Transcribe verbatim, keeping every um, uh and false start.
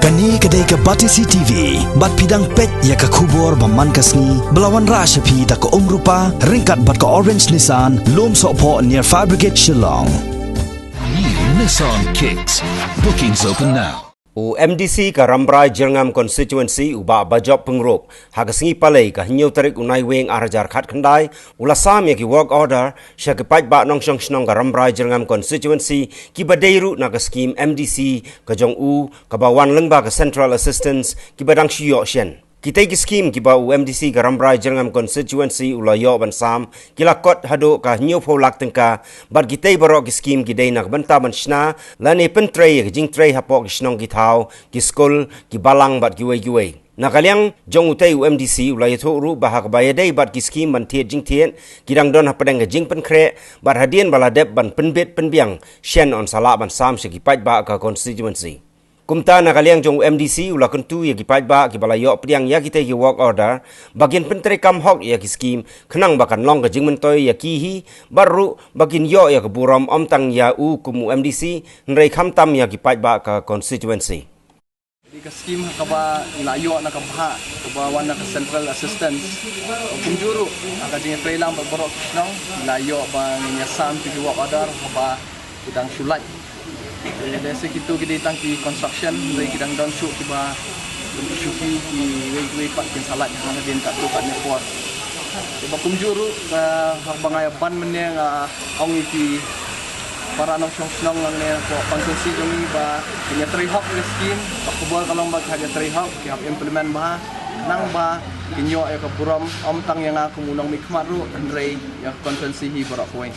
Kane ka dei ka Batesi T V, bad phi dang peit ïa ka khubor ba man ka sngi, ba la wanrah sha phi da ka Umrupa, ryngkat bad ka Orange Nissan, Lumsohphoh near Fire Brigade Shillong. New Nissan Kicks. Bookings open now. U M D C ka Rambrai Jyrngam Constituency u Bah Bajop Pyngrope, ha ka sngi Palei ka hynñiew tarik u Naiwieng ar hajar khatkhyndai, u la sam ïa ki work order sha ki paidbah nongshong shnong ka Rambrai Jyrngam Constituency, kiba dei ruh na ka skim M D C ka jong u, kaba wan lyngba ka Central Assistance, kiba dang shu ïoh shen. Kitei ki skim kiba u M D C ka Rambrai Jyrngam Constituency u la ïoh ban sam, ki la kot haduh ka hynñiewphew lak tyngka, bad kitei baroh ki skim ki dei na ka bynta ban shna lane pyntrei ïa ka jingtrei hapoh ki shnong ki thaw, ki skul, ki balang bad kiwei kiwei. Na ka liang jong utei u M D C u la ïathuh ruh ba ha kaba ïadei bad ki skim ban thied jingthied, ki dang don hapdeng ka jingpynkhreh, bad hadien ba la dep ban pynbit pynbiang, shen yn sa lah ban sam sha ki paidbah ka constituency. Kumta na ka liang jong u M D C u la kyntu ïa ki paidbah kiba la ïoh pdiang ïa kitei ki work order, ba kin pyntreikam hok ïa ki skim, khnang ba kan long ka jingmyntoi ïa ki hi, bad ruh ba kin ïoh ïa ka burom ym tang ïa u kum u M D C, hynrei khamtam ïa ki paidbah ka constituency. Ka skim ha kaba ngi la ïoh na ka bhah, kaba wan na ka Central Assistance. Kumjuh ruh ha ka jingïatreilang bad baroh ki shnong, ngi la ïoh ba ngin ïa sam ïa ki work order, haba ki dang shu lait. Lehse kitu ki dei tang ki construction, hynrei ki dang don shuh kiba, shuh ki, kiwei kiwei pat kin sa lait, ha ka dien katto katne por. Te ba kumjuh ruh, ka, haba nga ïa ban mynne nga ong ïa ki para nongshong shnong hangne hapoh constituency jong ngi ba kin ïatrei hok ïa ka skim, ka khubor ka long ba ki hap ïatrei hok, ki hap implement bha, khnang ba kin ïoh ïa ka burom, ym tang ïa nga kum u nongmihkhmat ruh, hynrei ïa ka constituency hi baroh kawei.